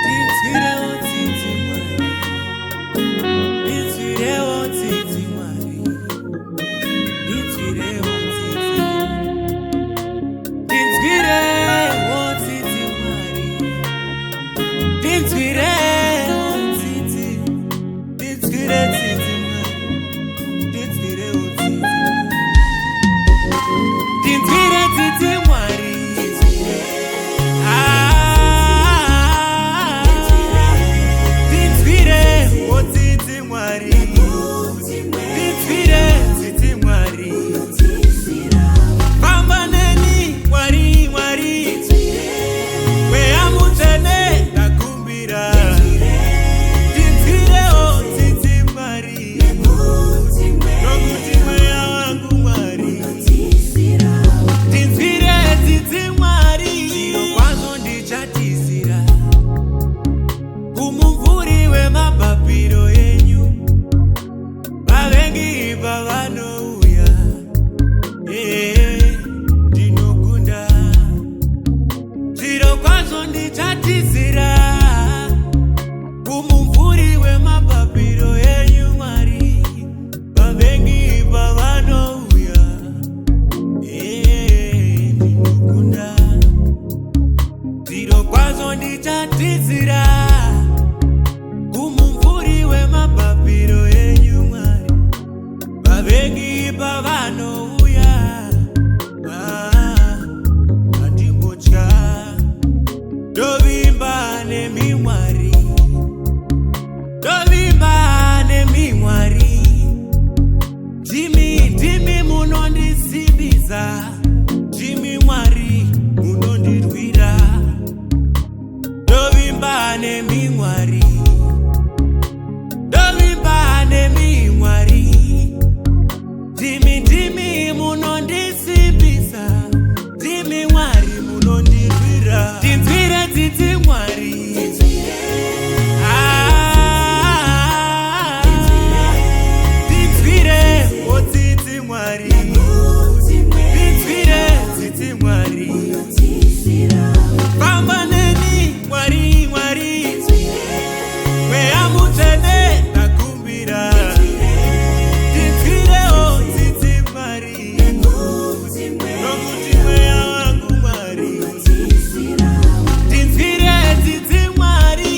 Tinzwirewo tsitsi Mwari, tinzwirewo tsitsi Mwari, tinzwirewo tsitsi, tinzwirewo tsitsi Mwari, tinzwirewo tsitsi, tinzwire tsitsi Mwari, tinzwirewo tsitsi, tinzwire tsitsi Mwari. Ah, tinzwirewo tsitsi Mwari, tinzwire tsitsi Mwari, famba neni Mwari, Mwari, Mweya Mutsvene ndakumbira, tinzwirewo tsitsi Mwari, nokuti mweya wangu Mwari, tinzwire tsitsi Mwari. Kwazvo ndichatizira kumumvuri wemapapiro enyu, vavengi pavanouya, ee, ndinokunda. Zviro kwazvo ndichatizira kumumvuri wemapapiro enyu Mwari, vavengi pavanouya, ee, ndinokunda. Zviro kwazvo ndichatizira kumumvuri wemapapiro enyu Mwari, vavengi pavanouya, ah, handimbotya, ndovimba nemi Mwari, ndovimba nemi Mwari, ndimi, ndimi munondisimbisa, ndimi Mwari munondirwira, ndovimba nemi Mwari, ndovimba nemi Mwari, ndimi, ndimi munondisimbisa, ndimi Mwari munondirwira, tinzwire tsitsi Mwari. Ah, tinzwire tsitsi Mwari, tinzwire tsitsi Mwari, famba neni Mwari, Mwari, Mweya Mutsvene ndakumbira, tinzwirewo tsitsi Mwari, nokuti mweya wangu Mwari, tinzwire tsitsi Mwari.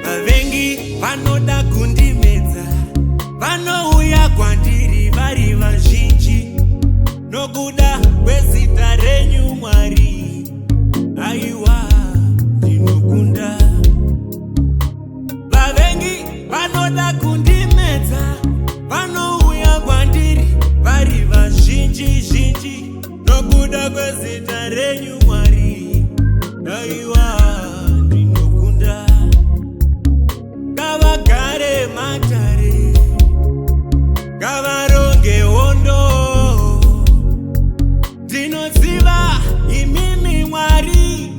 Vavengi vanoda kundimedza, vanouya kwandiri vari vazhinji, nokuda kwezita renyu Mwari, aiwa, ndinokunda. Vavengi vanoda kundimedza, vanouya kwandiri vari vazhinji zhinji, nokuda kwezita renyu Mwari, aiwa, ndinokunda. Ngavagare matare, ngavaronge hondo, ndinoziva imimi Mwari.